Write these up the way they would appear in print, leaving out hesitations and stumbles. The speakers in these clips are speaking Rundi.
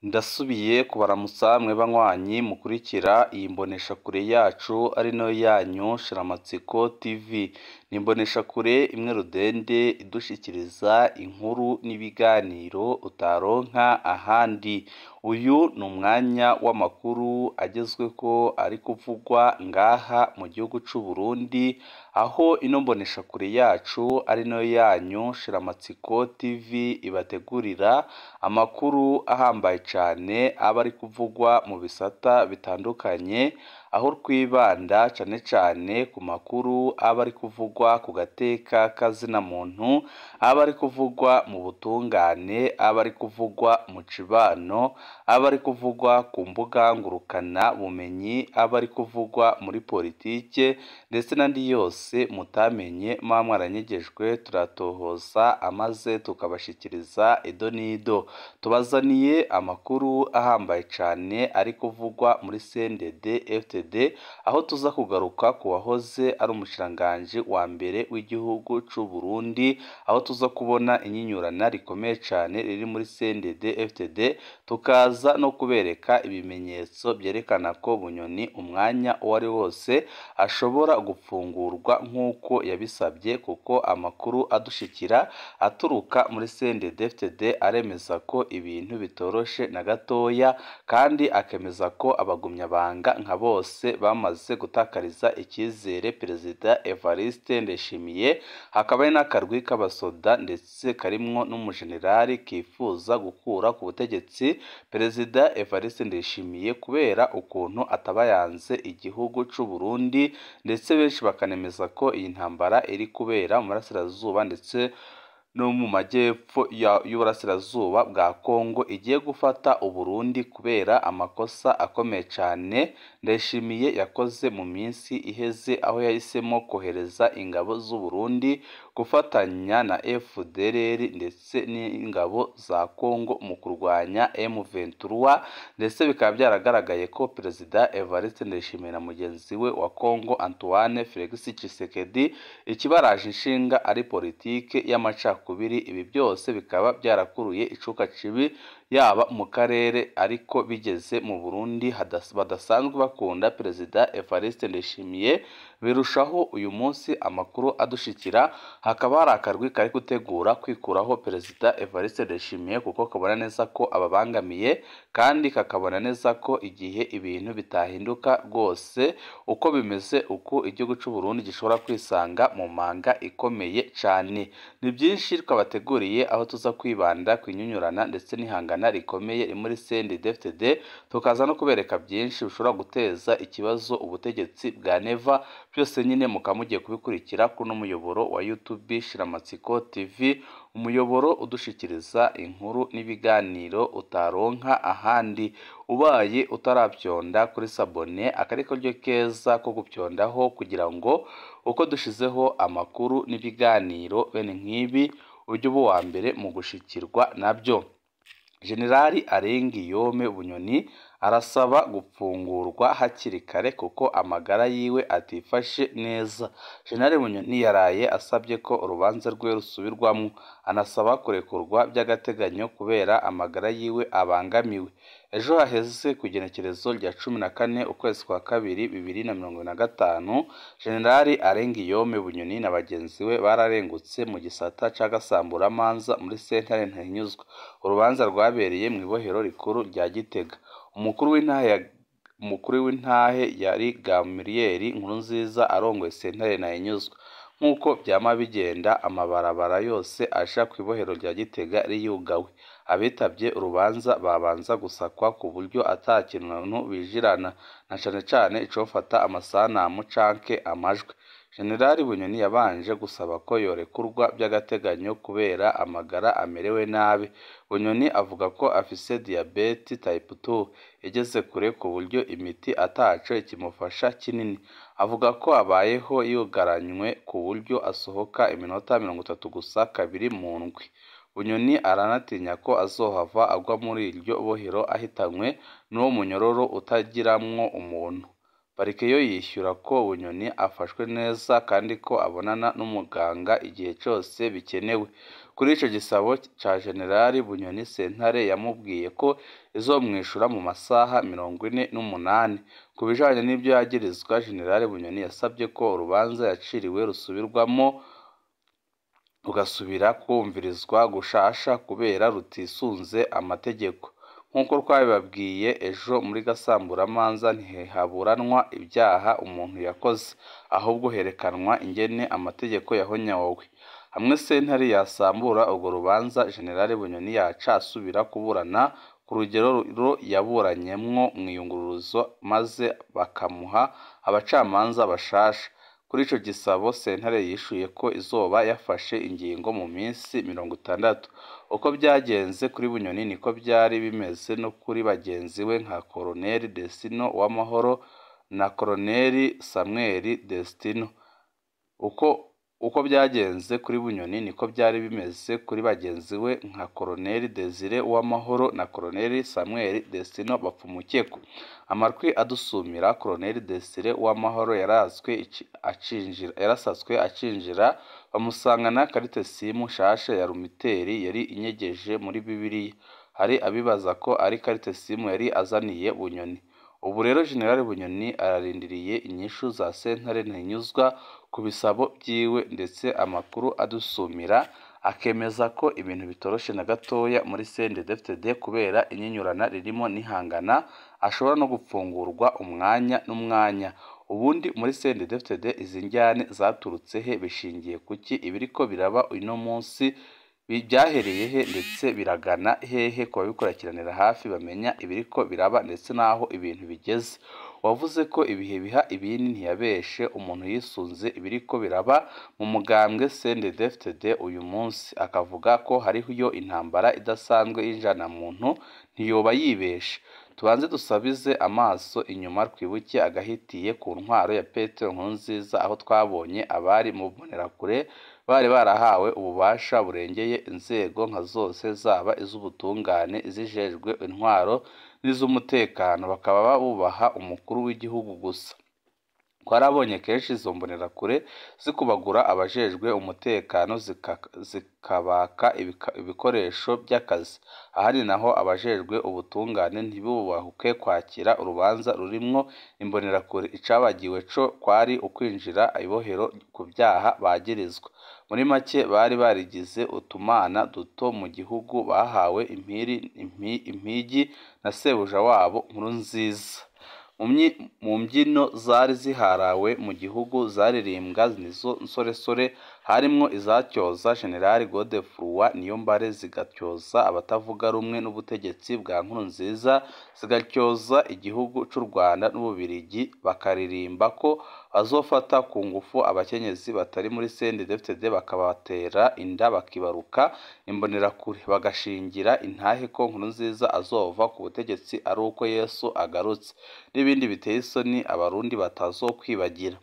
Ndasubiye kubaramutsa mwe banywanyi mukurikira iyi mboneshakure yacu ari nayo yanyu Shiramatsiko TV. Ni imboneshakure imwe rudende idushikiriza inkuru n'ibiganiro utaronka ahandi. Uyu ni umwanya w'amakuru agezweho ari kuvugwa ngaha mu gihugu c'u Burundi, aho ino mboneshakure yacu ari nayo yanyu Shiramatsiko TV ibategurira amakuru ahambaye cane aba ari kuvugwa mu bisata bitandukanye, aho twibanda cane cane ku makuru aba ari kuvugwa ku gateka k'azina muntu, aba ari kuvugwa mu butungane, aba ari kuvugwa mu cibano, aba ari kuvugwa ku mbuga ngurukana bumenyi, aba ari kuvugwa muri politike ndetse n'andi yose mutamenye muba mwaranyegejwe, turatohoza amaze tukabashikiriza ido n'ido. Tubazaniye amakuru ahambaye cane ari kuvugwa muri CNDD FDD, aho tuza kugaruka ku wahoze ari umushikiranganji wa mbere w'igihugu c'u Burundi, aho tuza kubona inyinyurana rikomeye cane riri muri CNDD FDD, tukaza no kubereka ibimenyetso vyerekana ko Bunyoni umwanya uwo ari wose ashobora gupfungurwa nk'uko yabisabye, kuko amakuru adushikira aturuka muri CNDD FDD aremeza ko ibintu bitoroshe na gatoya, kandi akemeza ko abagumyabanga nka bose bamaze gutakariza icyizere Perezida Evariste Ndayishimiye. Hakaba hari n'akarwi k'abasoda ndetse karimwo n'umujenerali kifuza gukura ku butegetsi Perezida Evariste Ndayishimiye kubera ukuntu ataba yanze igihugu c'u Burundi, ndetse benshi bakanemeza ko iyi ntambara iri kubera mu burasirazuba ndetse no mu majyepfo y'uburasirazuba bwa Kongo igiye gufata Uburundi kubera amakosa akomeye cane Ndayishimiye yakoze mu minsi iheze, aho yahisemo kohereza ingabo z'u Burundi gufatanya na FDLR ndetse n'ingabo za Kongo mu kurwanya M23, ndetse bikaba byaragaragaye ko Perezida Evariste Ndayishimiye na mugenzi we wa Kongo Antoine Felix Tshisekedi ikibaraje inshinga ari politike y'amacakubiri. Ibi byose bikaba byarakuruye icuka cibi yaba mu karere, ariko bigeze mu Burundi badasanzwe bakunda Perezida Evariste Ndayishimiye birushaho. Uyu munsi amakuru adushikira hakaba hari akarwi kari gutegura kwikuraho Perezida Evariste Ndayishimiye, kuko kabona neza ko ababangamiye, kandi kakabona neza ko igihe ibintu bitahinduka rwose uko bimeze uku igihugu c'u Burundi gishobora kwisanga mu manga ikomeye cane. Ni byinshi twabateguriye, aho tuza kwibanda ku inyunyurana ndetse n'ihangana rikomeye muri CNDD-FDD, tukaza no kubereka byinshi bishobora guteza ikibazo ubutegetsi bwa Neva. Byose nyine mukaba mugiye kubikurikira kuri uno muyoboro wa YouTube Shiramatsiko TV, umuyoboro udushikiriza inkuru n'ibiganiro utaronka ahandi. Ubaye utaravyonda kuri sabone, akari karyo keza ko gupyondaho kugira ngo uko dushizeho amakuru n'ibiganiro bene nk'ibi ujye uba uwa mbere mu gushikirwa nabyo. Generali Arengiyome Bunyoni arasaba gupfungurwa hakiri kare kuko amagara yiwe atifashe neza. Generali Bunyoni yaraye asabye ko urubanza rwe rusubirwamwo, anasaba kurekurwa by'agateganyo kubera amagara yiwe abangamiwe. Ejo haheze ku igenekerezo rya 14 ukwezi kwa kabiri 2025, Generali Arengiyome Bunyoni na bagenzi we bararengutse mu gisata c'agasamburamanza muri sentare Ntahinyuzwa. Urubanza rwabereye mw'ibohero rikuru rya Gitega. Umukuru w'intahe yari Gamuriyeri Nkurunziza arongoye sentare Ntahinyuzwa. Nk'uko vyama bigenda, amabarabara yose aja kw'ibohero rya Gitega riyugawe. Abitavye urubanza babanza gusakwa ku buryo ata kintu bijirana, na cane cane icofata amasanamu canke amajwi. Generali Bunyoni yabanje gusaba ko yorekurwa by'agateganyo kubera amagara amerewe nabi. Bunyoni avuga ko afise diyabete type 2 igeze kure ku buryo imiti ataco ikimufasha kinini. Avuga ko abayeho yugaranywe ku buryo asohoka iminota 30 gusa kabiri mu ndwi. Bunyoni aranatinya ko azohava agwa muri iryo bohero ahitanywe n'uwo munyororo utagiramwo umuntu. Parike yo yishyura ko Bunyoni afashwe neza kandi ko abonana n'umuganga igihe cyose bikenewe. Kuri ico gisabo ca Generali Bunyoni, sentare yamubwiye ko izomwishura mu masaha 48. Ku bijanye n'ivyo yagirizwa, Generali Bunyoni yasabye ko urubanza yaciriwe rusubirwamwo rugasubira kwumvirizwa gushasha kubera rutisunze amategeko. Nk'uko twabibabwiye ejo muri gasamburamanza, ntihaburanwa ibyaha umuntu yakoze, ahubwo herekanwa ingene amategeko yahonyowe. Hamwe sentare yasambura urwo rubanza, Generali Bunyoni yaca asubira kuburana ku rugero yaburanyemwo mw'iyunguruzo, maze bakamuha abacamanza bashasha. Kuri ico gisabo, sentare yishuye ko izoba yafashe ingingo mu minsi 60. Uko vyagenze kuri Bunyoni niko vyari bimeze no kuri bagenzi we nka Colonel Destino Uwamahoro na Colonel Samuel Destino. Uko vyagenze kuri Bunyoni niko vyari bimeze kuri bagenzi we nka Colonel Desire Uwamahoro na Colonel Samuel Destino Bapfumukeko. Amatwi adusumira, Colonel Desire Uwamahoro yarasatswe acinjira, bamusangana karite simu nshasha ya Lumitel yari inyegeje muri Bibiliya. Hari abibaza ko ari karite simu yari azaniye Bunyoni. Ubu rero General Bunyoni ararindiriye inyishu za sentare ntinyuzwa ku bisabo vyiwe, ndetse amakuru adusumira akemeza ko ibintu bitoroshe na gatoya muri CNDD-FDD kubera inyinyurana ririmo n'ihangana, ashobora no gupfungurwa umwanya n'umwanya. Ubundi muri CNDD-FDD izi njyane zaturutse he, bishingiye kuki? Ibiriko biraba uno munsi byahereye he ndetse biragana hehe? Ku babikurikiranira hafi bamenya ibiriko biraba ndetse n'aho ibintu bigeze. Wavuze ko ibihe biha ibindi ntiyabeshe. Umuntu yisunze ibiriko biraba mu mugambwe CNDD-FDD uyu munsi akavuga ko hariho intambara idasanzwe y'injanamuntu, ntiyoba yibeshe. Tubanze dusabize amaso inyuma twibuke agahitiye ku ntwaro ya Petero Nkurunziza, aho twabonye abari mu mbonerakure bari barahawe ububasha burengeye inzego nka zose, zaba iz'ubutungane, izijejwe intwaro n'iz'umutekano, bakaba bubaha umukuru w'igihugu gusa. Twarabonye kenshi izo mbonerakure zikubagura abajejwe umutekano, zikabaka ibikoresho by'akazi. Ahandi naho abajejwe ubutungane ntibubahuke kwakira urubanza rurimwo imbonerakure. Icabagiwe co kwari ukwinjira ibohero ku vyaha bagirizwa. Muri make bari barigize utumana duto mu gihugu, bahawe impigi na sebuja wabo Nkurunziza. Mu mbyino zari ziharawe mu gihugu zaririmbwa nizo nsoresore, harimwo izatyoza General Godefroid Niyombare, zigatyoza abatavuga rumwe n'ubutegetsi bwa Nkurunziza, zigatyoza igihugu c'u Rwanda n'Ububirigi, bakaririmba ko bazofata ku ngufu abakenyezi batari muri CNDD-FDD bakabatera inda bakibaruka imbonerakure, bagashingira intahe ko Nkurunziza azova ku butegetsi ari uko Yesu agarutse, n'ibindi biteye isoni abarundi batazokwibagira.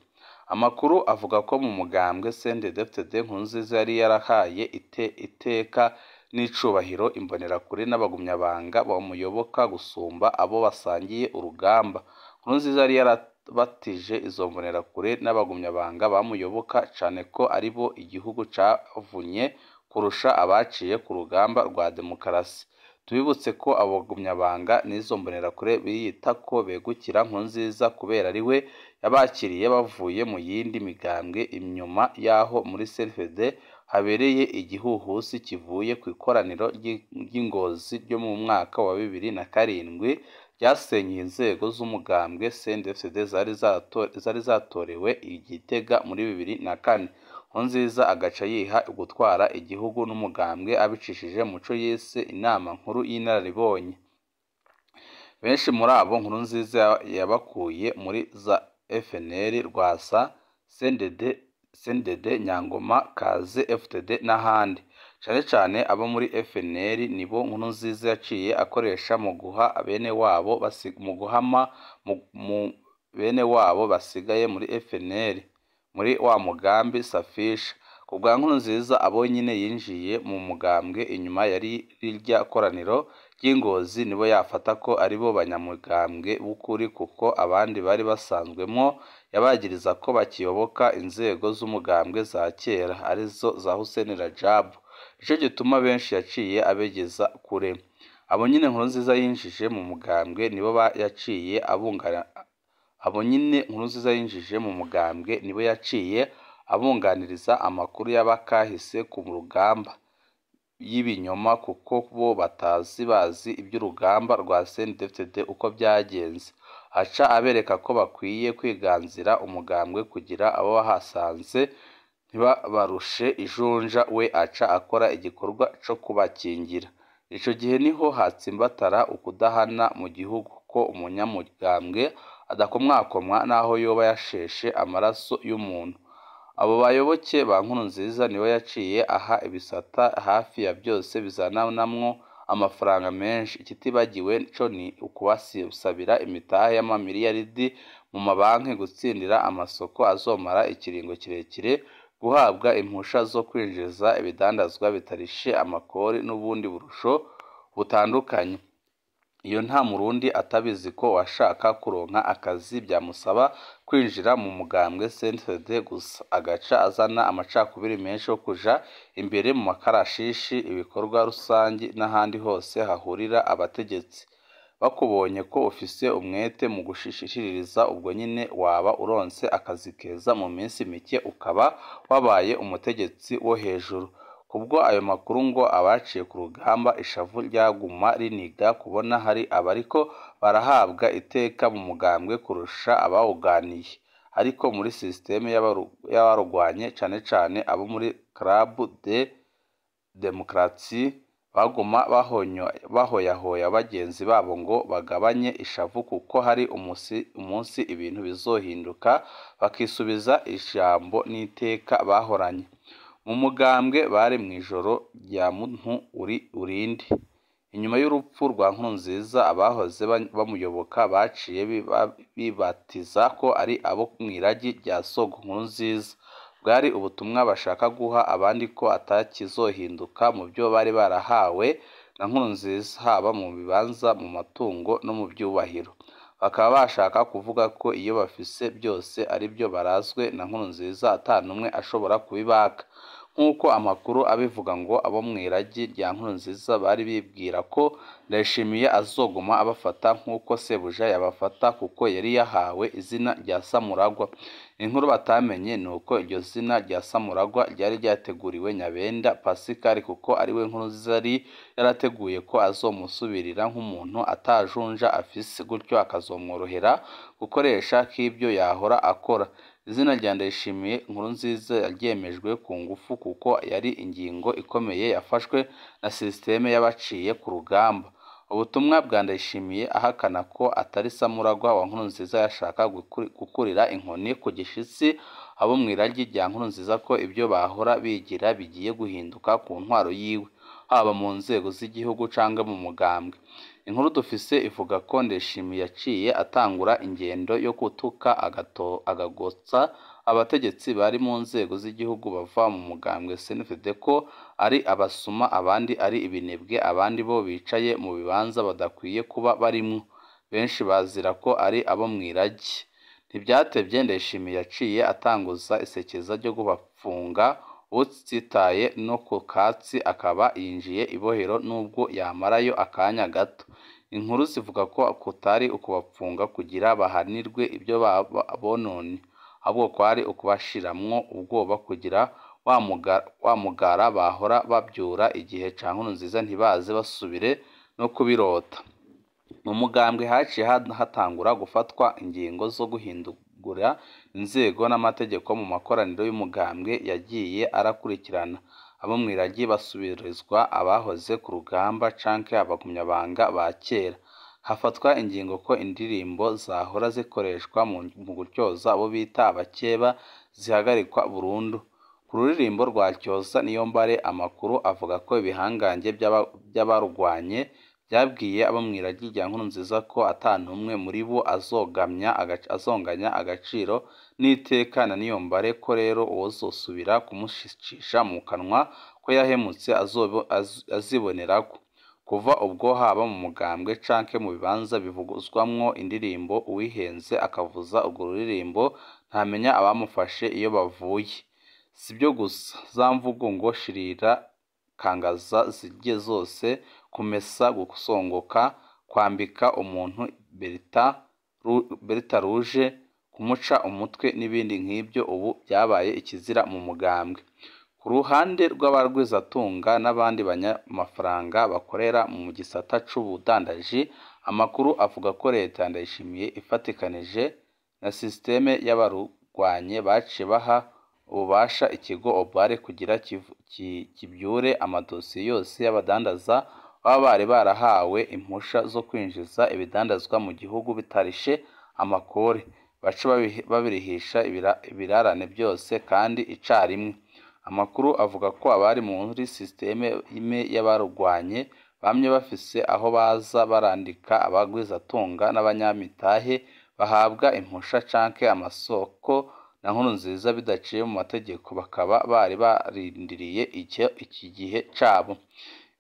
Amakuru avuga ko mu mugambwe CNDD-FDD Nkurunziza yari yarahaye iteka n'icubahiro imbonerakure n'abagumyabanga bamuyoboka gusumba abo basangiye urugamba. Nkurunziza yari yarabatije izo mbonerakure n'abagumyabanga bamuyoboka cane ko aribo igihugu cavunye kurusha abaciye ku rugamba rwa demokarasi. Tubibutse ko abo bagumyabanga n'izo mbonerakure biyita ko begukira Nkurunziza kubera ari we yabakiriye bavuye mu yindi migambwe, inyuma y'aho muri CNDD habereye igihuhusi kivuye ku ikoraniro ry'Ingozi ryo mu mwaka wa 2007 ryasenyeye inzego z'umugambwe CNDD-FDD zari zatorewe i Gitega muri 2004. Nkurunziza agaca yiha gutwara igihugu n'umugambwe abicishije muco yise inama nkuru y'inararibonye. Benshi muri abo Nkurunziza yabakuye muri za FNL, Rwasa, CNDD, Nyangoma, Kaze, FDD n'ahandi. Cane cane abo muri FNL nibo Nkurunziza yaciye akoresha mu guha bene wabo mu guhama bene wabo basigaye muri FNL muri wa mugambi Safisha. Ku bwa Nkurunziza, abo nyine yinjiye mu mugambwe inyuma yari rirya koraniro ry'i Ngozi nibo yafata ko aribo banyamugambwe b'ukuri, kuko abandi bari basanzwemwo yabagiriza ko bakiyoboka inzego z'umugambwe za kera, arizo za Hussein Rajab. Nico gituma benshi yaciye abegeza kure. Abo nyene Nkurunziza yinjije mu mugambwe nibo yaciye abungana abo nyene Nkurunziza yinjije mu mugambwe nibo yaciye abunganiriza amakuru y'abakahise ku rugamba y'ibinyoma, kuko bo batazi bazi iby'urugamba rwa CNDD-FDD uko byagenze. Aca abereka ko bakwiye kwiganzira umugambwe kugira abo bahasanze ntibabarushe ijunja, we aca akora igikorwa co kubakingira. Ico gihe niho hatsimbatara ukudahana mu gihugu, ko umunyamugambwe adakomwakomwa n'aho yoba yasheshe amaraso y'umuntu. Abo bayoboke ba Nkurunziza nibo yaciye aha ibisata hafi ya byose bizananamwo amafaranga menshi. Ikitibagiwe co ni ukubasabira imitahe y'amamiliyaridi mu mabanki, gutsindira amasoko azomara ikiringo kirekire, guhabwa impusha zo kwinjiza ibidandazwa bitarishe amakori n'ubundi burusho butandukanye. Iyo nta Murundi atabizi ko uwashaka kuronka akazi byamusaba kwinjira mu mugambwe CNDD gusa, agaca azana amacakubiri menshi yo kuja imbere mu makarashishi, ibikorwa rusangi n'ahandi hose hahurira abategetsi. Bakubonye ko ufise umwete mu gushishikiriza, ubwo nyene waba uronse akazi keza, mu minsi mike ukaba wabaye umutegetsi wo hejuru. Kubwo ayo makuru ngo abaciye ku rugamba ishavu ryaguma riniga kubona hari abariko barahabwa iteka mu mugambwe kurusha abawuganiye, ariko muri systeme y'abarugwanye, cane cane abo muri Club de Democratie, baguma bahoyahoya bagenzi babo ngo bagabanye ishavu, kuko hari umunsi ibintu bizohinduka bakisubiza ijambo n'iteka bahoranye. Mu mugambwe bari mw'ijoro rya muntu uri urinde. Inyuma y'urupfu rwa Nkurunziza, abahoze bamuyoboka baciye bibatiza ko ari abo mw'iragi rya Sogo Nkurunziza. Bwari ubutumwa bashaka guha abandi ko atakizohinduka mu byo bari barahawe na Nkurunziza, haba mu bibanza, mu matungo no mu vyubahiro. Bakaba bashaka kuvuga ko iyo bafise byose aribyo barazwe na Nkurunziza, ata n'umwe ashobora kubibaka. Nk'uko amakuru abivuga ngo abo mw'iragi rya Nkurunziza bari bibwira ko Ndayishimiye azoguma abafata nk'uko sebuja yabafata, kuko yari yahawe izina rya Samuragwa. Inkuru batamenye ni uko iryo zina rya Samuragwa ryari ryateguriwe Nyabenda Pascal, kuko ariwe Nkurunziza yari yarateguye ko azomusubirira nk'umuntu atajunja afise, gutyo akazomworohera gukoresha k'ibyo yahora akora. Izina rya Ndayishimiye Nkurunziza yaryemejwe ku ngufu, kuko yari ingingo ikomeye yafashwe na systeme y'abaciye ku rugamba. Ubutumwa bwa Ndayishimiye ahakana ko atari Samuragwa wa Nkurunziza yashaka gukurira inkoni ku gishitsi abo mw'iragi rya Nkurunziza, ko ibyo bahora bigira bigiye guhinduka ku ntwaro yiwe, haba mu nzego z'igihugu canke mu mugambwe. Inkuru dufise ivuga ko Ndayishimiye yaciye atangura ingendo yo gutuka agagotsa abategetsi bari mu nzego z'igihugu bava mu mugambwe CNDD ko ari abasuma, abandi ari ibinebwe, abandi bo bicaye mu bibanza badakwiye kuba barimwo. Benshi bazira ko ari abo mw'iragi. Ntivyatevye Ndayishimiye yaciye atanguza isekeza ryo kubapfunga, utsitaye no ku katsi akaba yinjiye ibohero nubwo yamarayo akanya gato. Inkuru zivuga ko kutari ukubapfunga kugira bahanirwe ibyo bononye, ahubwo kwari ukubashiramwo ubwoba kugira wa mugara bahora bavyura igihe ca Nkurunziza ntibaze basubire no kubirota. Mu mugambwe haciye hatangura gufatwa ingingo zo guhindura inzego n'amategeko mu makoraniro y'umugambwe yagiye arakurikirana. Abo mw'iragi basubirizwa abahoze ku rugamba canke abagumyabanga ba kera. Hafatwa ingingo ko indirimbo zahora zikoreshwa mu gutyoza abo bita abakeba zihagarikwa burundu. Ku ruririmbo rwa Cyoza Niyombare, amakuru avuga ko ibihangange by'abarugwanye byabwiye abo mw'iragi rya Nkurunziza ko ata n'umwe muri bo azonganya agaciro n'iteka na Niyombare, ko rero uwozosubira kumushicisha mu kanwa ko yahemutse azibonerako. Kuva ubwo haba mu mugambwe canke mu bibanza bivuguzwamwo indirimbo, uwihenze akavuza urwo ruririmbo ntamenya abamufashe iyo bavuye. Sibyo gusa, za mvugo ngo shirira kangaza zirye zose, kumesa, gusongoka, kwambika umuntu berita ruje, kumuca umutwe n'ibindi nk'ibyo ubu byabaye ikizira mu mugambwe. Ku ruhande rw'abarwizatunga n'abandi banyamafaranga bakorera mu gisata c'ubudandaji, amakuru avuga ko leta ya Ndayishimiye ifatikanije na sisiteme y'abarugwanye baciye baha ububasha ikigo Obare kugira kivyure amadosiye yose y'abadandaza baba bari barahawe impusha zo kwinjiza ibidandazwa mu gihugu bitarishe amakori, bace babirihisha ibirarane byose kandi icarimwe. Amakuru avuga ko abari muri sisiteme y'abarugwanye bamye bafise aho baza barandika abagwizatunga n'abanyamitahe bahabwa impusha canke amasoko na Nkurunziza bidaciye mu mategeko, bakaba bari barindiriye iki gihe cabo.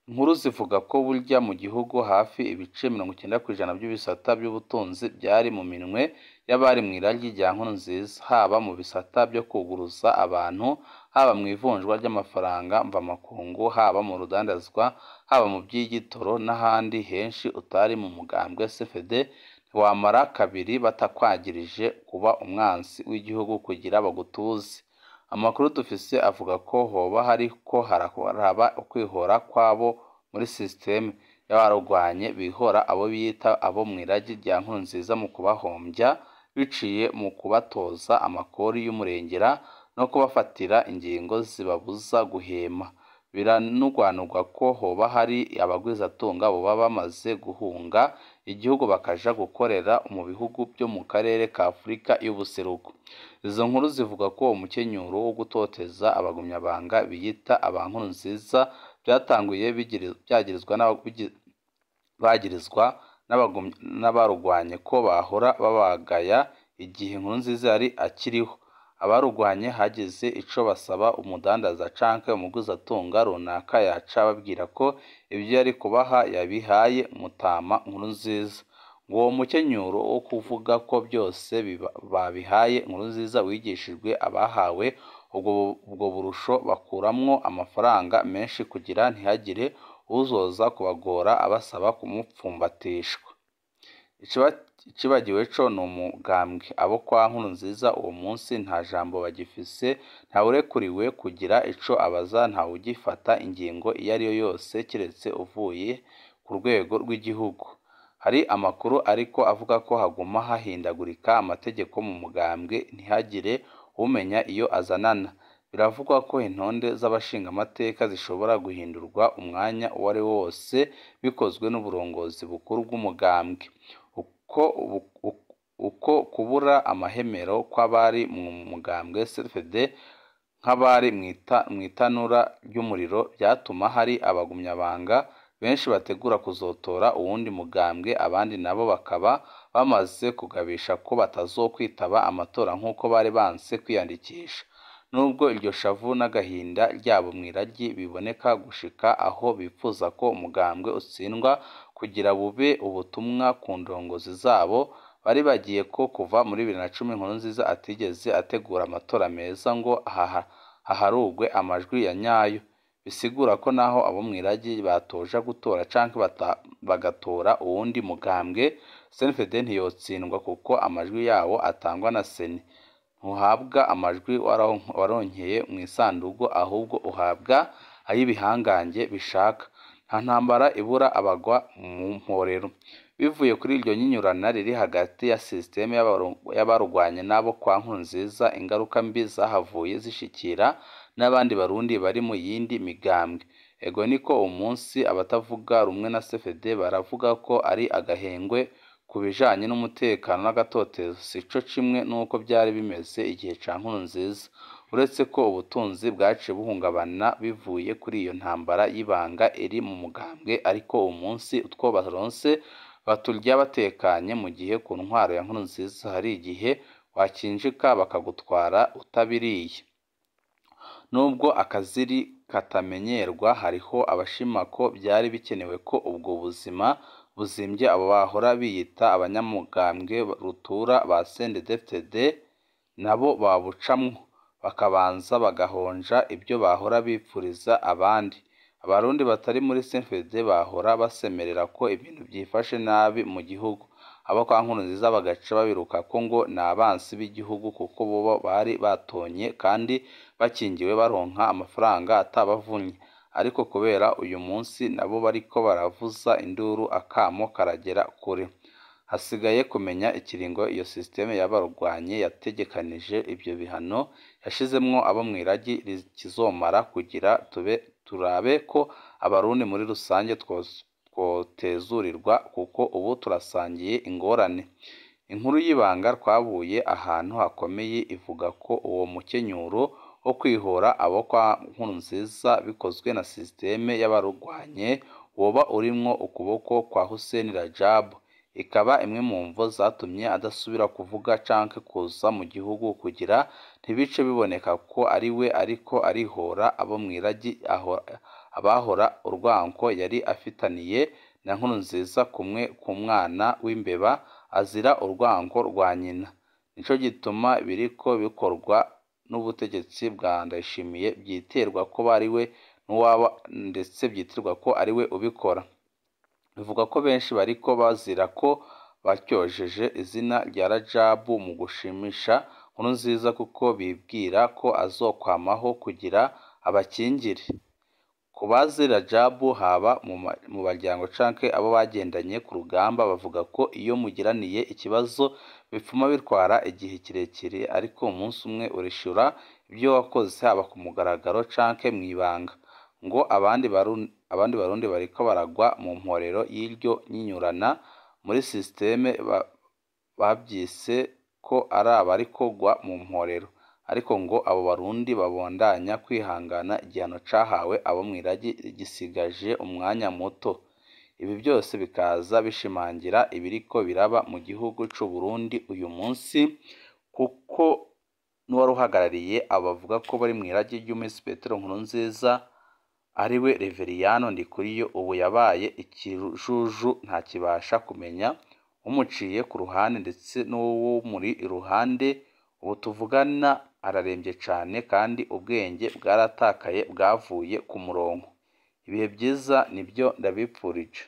Inkuru zivuga ko burya mu gihugu hafi ibice 90% by'ibisata by'ubutunzi byari mu minwe y'abari mw'iragi rya Nkurunziza, haba mu bisata byo kuguruza abantu, haba mu ivunjwa ry'amafaranga mvamakungu, haba mu rudandazwa, haba mu by'igitoro n'ahandi henshi. Utari mu mugambwe CFD ntiwamara kabiri batakwagirije kuba umwansi w'igihugu kugira bagutuze. Amakuru dufise avuga ko hoba hariko haraba ukwihora kw'abo muri sisiteme y'abarugwanye bihora abo biyita abo mw'iragi rya Nkurunziza mu kubahombya biciye mu kubatoza amakori y'umurengera no kubafatira ingingo zibabuza guhema. Biranugwanugwa ko hoba hari abagwizatunga boba bamaze guhunga igihugu bakaja gukorera mu bihugu byo mu karere ka Afurika y'ubuseruko. Izo nkuru zivuga ko umukenyuro wo gutoteza abagumyabanga biyita aba Nkurunziza byatanguye bagirizwa n'abarugwanye ko bahora babagaya igihe Nkurunziza yari akiriho. Abarugwanye hagize ico basaba umudandaza canke umugwizatunga runaka yaca ababwira ko ivyo yari kubaha yabihaye Mutama Nkurunziza. Ngo uwo mukenyuro wo kuvuga ko byose babihaye Nkurunziza wigishijwe abahawe ubwo burusho bakuramwo amafaranga menshi kugira ntihagire uzoza kubagora abasaba kumupfumbatishwa. Icibagiwe co ni umugambwe. Abo kwa Nkurunziza uwo munsi nta jambo bagifise, ntawurekuriwe kugira ico abaza, ntawugifata ingingo iyo ariyo yose kiretse uvuye ku rwego rw'igihugu. Hari amakuru ariko avuga ko haguma hahindagurika amategeko mu mugambwe ntihagire umenya iyo azanana. Biravugwa ko intonde z'abashingamateka zishobora guhindurwa umwanya uwo ari wo wose bikozwe n'uburongozi bukuru bw'umugambwe. Uko kubura amahemero kw'abari mu mugambwe CFD nk'abari mw'itanura ry'umuriro byatuma hari abagumyabanga benshi bategura kuzotora uwundi mugambwe, abandi nabo bakaba bamaze kugabisha ko batazokwitaba amatora nk'uko bari banse kwiyandikisha. Nubwo iryo shavu n'agahinda ryabo mw'iragi biboneka gushika aho bipfuza ko umugambwe utsindwa kugira bube ubutumwa ku ndongozi zabo, bari bagiye ko kuva muri 2010 Nkurunziza atigeze ategura amatora meza ngo haharugwe amajwi ya nyayo. Bisigura ko naho abo mw'iragi batoja gutora canke bagatora uwundi mugambwe, CNFD ntiyotsindwa kuko amajwi yawo atangwa na Seni. Ntuhabwa amajwi waronkeye mw'isandugu, ahubwo uhabwa ay'ibihangange bishaka. Nta ntambara ibura abagwa mu mporero. Bivuye kuri iryo nyinyurana riri hagati ya sisiteme y'abarugwanye n'abo kwa Nkurunziza, ingaruka mbi zahavuye zishikira n'abandi Barundi bari mu yindi migambwe. Ego niko umunsi abatavuga rumwe na CFD baravuga ko ari agahengwe ku bijanye n'umutekano n'agatotezo, sico kimwe n'uko byari bimeze igihe ca Nkurunziza. Uretse ko ubutunzi bwaciye buhungabana bivuye kuri iyo ntambara y'ibanga iri mu mugambwe, ariko uwo munsi utwo baronse baturya batekanye, mu gihe ku ntwaro ya Nkurunziza hari igihe wakinjika bakagutwara utabiriye. Nubwo akaziri katamenyerwa. Hariho abashima ko vyari bikenewe ko ubwo buzima buzimvye abo bahora biyita abanyamugambwe rutura ba CNDD-FDD nabo babucamwo, bakabanza bagahonja ibyo bahora bipfuriza abandi. Abarundi batari muri CNDD bahora basemerera ko ibintu vyifashe nabi mu gihugu, abo kwa Nkurunziza bagaca babirukako ngo ni abansi b'igihugu kuko bobo bari batonye kandi bakingiwe, baronka amafaranga atabavunye. Ariko kubera uyu munsi nabo bariko baravuza induru, akamo karagera kure. Hasigaye kumenya ikiringo iyo systeme y'abarwanye yategekanije ivyo bihano yashizemwo abo mw'iragi kizomara, kugira tube turabe ko Abarundi muri rusange twotezurirwa, kuko ubu turasangiye ingorane. Inkuru y'ibanga twabuye ahantu hakomeye ivuga ko uwo mukenyuro wo kwihora abo kwa Nkurunziza bikozwe na systeme y'abarwanye woba urimwo ukuboko kwa Hussein Rajab, ikaba imwe mu mvo zatumye adasubira kuvuga canke kuza mu gihugu, kugira ntibice biboneka ko ariwe ariko arihora abo mw'iragi abahora urwanko yari afitaniye na Nkurunziza, kumwe k'umwana w'imbeba azira urwanko rwa nyina. Nico gituma biriko bikorwa n'ubutegetsi bwa Ndayishimiye vyiterwa ko bariwe n'uwaba, ndetse vyitirwa ko ariwe ubikora. Bivugwa ko benshi bariko bazira ko batyojeje izina rya Rajabu mu gushimisha Nkurunziza, kuko bibwira ko azokwamaho kugira abakingire. Ku bazi Rajabu, haba mu baryango canke abo bagendanye ku rugamba, bavuga ko iyo mugiraniye ikibazo bipfuma bitwara igihe kirekire, ariko umunsi umwe urishura ibyo wakoze, haba ku mugaragaro canke mw'ibanga. Ngo abandi Barundi bariko baragwa mu mporero y'iryo nyinyurana muri systeme bavyise ko ari abariko gwa mu mporero, ariko ngo abo Barundi babandanya kwihangana, igihano cahawe abo mw'iragi gisigaje umwanya muto. Ibi byose bikaza bishimangira ibiriko biraba mu gihugu c'u Burundi uyu munsi, kuko n'uwaruhagarariye abo bavuga ko bari mw'iragi ry'umuhisi Petero Nkurunziza, ariwe Reveriyano Ndikuriyo, ubu yabaye ikijuju, ntakibasha kumenya umuciye ku ruhande ndetse n'uwumuri iruhande. Ubu tuvugana ararembye cane kandi ubwenge bwaratakaye, bwavuye ku murongo. Ibihe vyiza nibyo ndabipfurije.